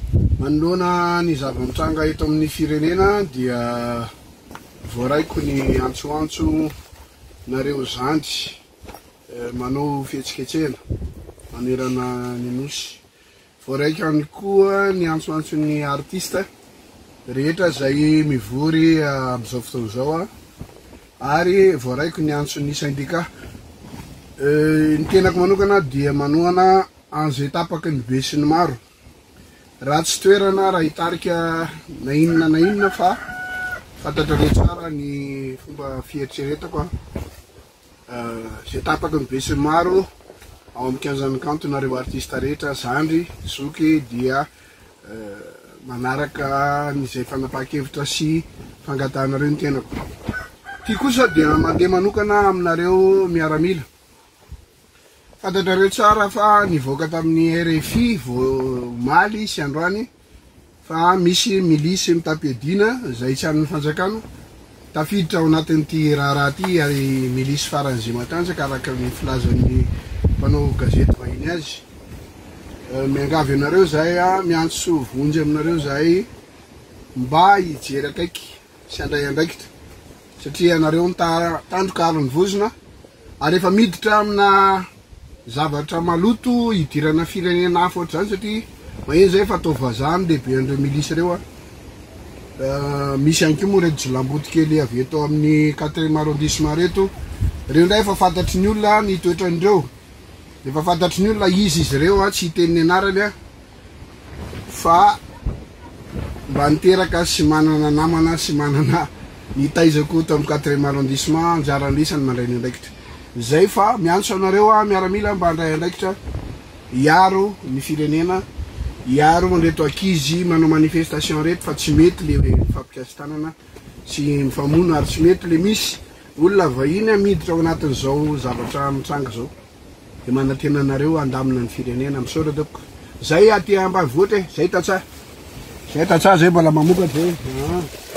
Manoloana ny zava-mitranga eto amin'ny firenena dia voaraiko ny antsoantso nareo zandry manao fihetsiketsehana manerana ny nosy. Voaraiko ihany koa ny antsoantson'ny artiste rehetra izay mivory amin'izao fotoana izao ary voaraiko ny antson'ny syndicat. Ny tenako manokana dia manohana an'izay tapaky ny be sy ny maro. Ratsy toerana raha hitarika na inona na inona fa fantatrareo tsara ny fomba fieritreretako an. Izay tapaky ny be sy ny maro ao amin'ny kianjan'ny kanto nareo artista rehetra, zandry, zoky dia manaraka an'izay fanapahan-kevitra sy fangatahanareo ny tenako. Ity kosa dia mandeha manokana aminareo miaramila. Fantatrareo tsara fa nivoaka tamin'ny rfi vao omaly sy androany fa misy milisy mitam-piadiana izay tsy an'ny fanjakana tafiditra ao anatin'ity raharaha ity ary milisy faran'izay matanjaka araka ny filazan'ny mpanao gazety vahiny azy. Miangavy anareo izahay, miantso vonjy aminareo izahay mba hijery akaiky sy handray andraikitra satria ianareo no tandroka ary ny vozona ary efa miditra amina zavatra maloto hidirana firenena hafa ohatr'izany satria maheno zay fa atao vazaha ny lehibe an'ireo milisy ireo a. Misy ihany koa moa ireto jiolahimboto kely avy eto amin'ny quatrième arrondissement ireto, ireo indray efa fantatry ny olona ny toetran'ireo, efa fantatry ny olona iza izy ireo a, tsy hiteny ny anarany aho. Fa mba niteraka sy manana namana sy manana nitaiza koa tao amin'ny quatrième arrondissement, anjaran'isa ny mandray ny andraikitra. Zay fa miantso anareo aho miaramila mba handray andraikitra hiaro ny firenena, hiaro an'ireto ankizy manao manifestation ireto fa tsy mety le mifampikasi-tanana sy mifamono ary tsy mety le misy olona vahiny miditra ao anatin'izao zavatra mitranga izao. Dia manantena anareo handamina ny firenena. Misaotra tompoko. Zay aty ambanivohitra e, zay tantsaha. Zay tantsaha zay mbola mamokatra e. Ah.